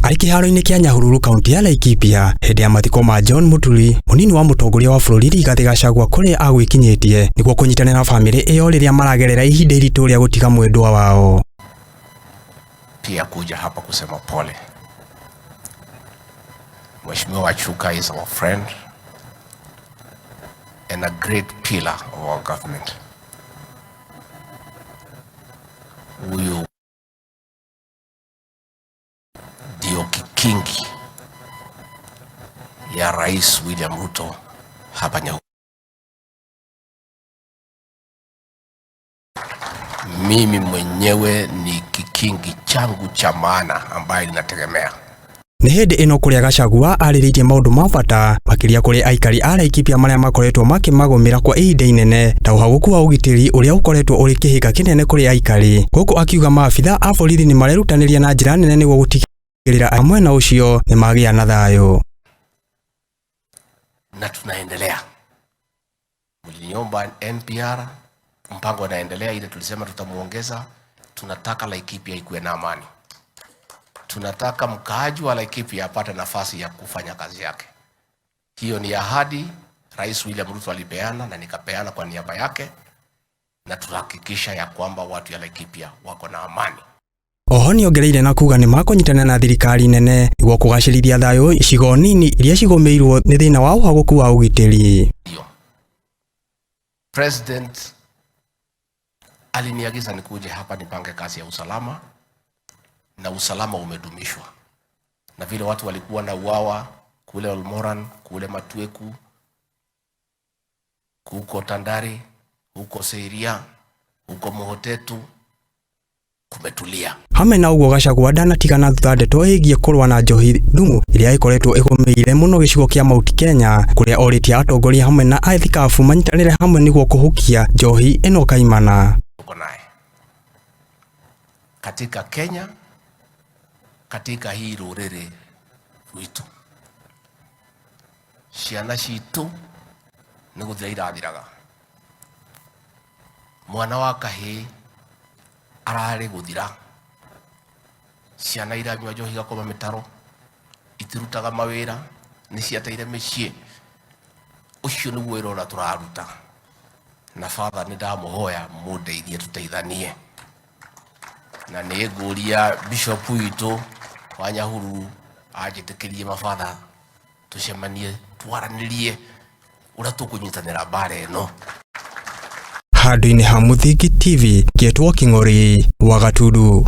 Arĩ kĩharo-inĩ kĩa Nyahururu kaunti ya Laikipia hĩndĩ ya mathiko ma John Muturi mũnini wa mũtongoria wa bũrũri Rigathĩ Gachagua kũrĩa agwĩkinyĩtie nĩguo kũnyitanĩra na bamĩrĩ ĩyo rĩrĩa maragerera ihinda iritũ rĩa gũtiga mwendwa wao. Pia kuja hapa kusema pole. Mheshimiwa Wachuka is our friend and a great pillar of our government. Huyu ndio kikingi ya Rais William Ruto hapa Nyahururu. Mimi mwenyewe ni kikingi changu cha maana ambaye ninategemea. Nĩ hĩndĩ ĩno kũrĩa Gachagua arĩrĩirie maũndũ ma bata makĩria kũrĩ aikari a Laikipia marĩa makoretwo makĩmagũmĩra kwa ihinda inene ta ũhagũku wa ũgitĩri ũrĩa ũkoretwo ũrĩ kĩhĩnga kĩnene kũrĩ aikari, gũkũ akiuga maabitha a borithi nĩ marerutanĩria na njĩra nene nĩguo gũtigĩrĩra a mwena ũcio nĩ magĩa na thayũ. Na tunaendelea. Mliniomba NPR, mpango unaendelea, ile tulisema tutamuongeza. Tunataka Laikipia ikuwe na amani. Tunataka mkaaji wa Laikipia apate nafasi ya kufanya kazi yake. Hiyo ni ahadi Rais William Ruto alipeana na nikapeana kwa niaba yake, na tutahakikisha ya kwamba watu ya Laikipia wako na amani. Oho nĩongereire na kuga nĩ makũnyitanĩra na thirikari nene nĩguo kũgacĩrithia thayũ icigo nini iria cigũmĩirwo nĩ thĩna wa ũhagũku wa ũgitĩri. President aliniagiza nikuje hapa nipange kazi ya usalama, na usalama umedumishwa, na vile watu walikuwa na uawa kule Olmoran, kule Matweku, huko Tandari, huko Seiria, huko Mohotetu, kumetulia. Hamwe na ũguo Gachagua ndanatigana thutha ndeto ĩgiĩ kũrũa na njohi thumu ĩrĩa ĩkoretwo ĩgũmĩire mũno gĩcigo kĩa Mount Kenya kũrĩa orĩtie atongoria hamwe na athikabu manyitanĩre hamwe nĩguo kũhukia njohi ĩno kaimana. Tuko naye katika Kenya, katika hii rũrĩrĩ rwitũ, ciana citũ nĩ gũthira irathiraga. Mwana wa kahĩĩ ararĩ gũthira, ciana iranyua njohi igakoma mĩtaro, itirutaga mawĩra, nĩ ciateire mĩciĩ. Ũcio nĩguo wĩra ũrĩa tũraruta, na father nĩ ndamũhoya mũndeithie tũteithanie, na nĩ ngũria bishop witũ wa Nyahururu anjĩtĩkĩrie mabatha tũcemanie twaranĩrie ũrĩa tũkũnyitanĩra mbara ĩno. Handũ-inĩ ha Mũthingi TV, ngetwo Kĩng'ori wa Gatundu.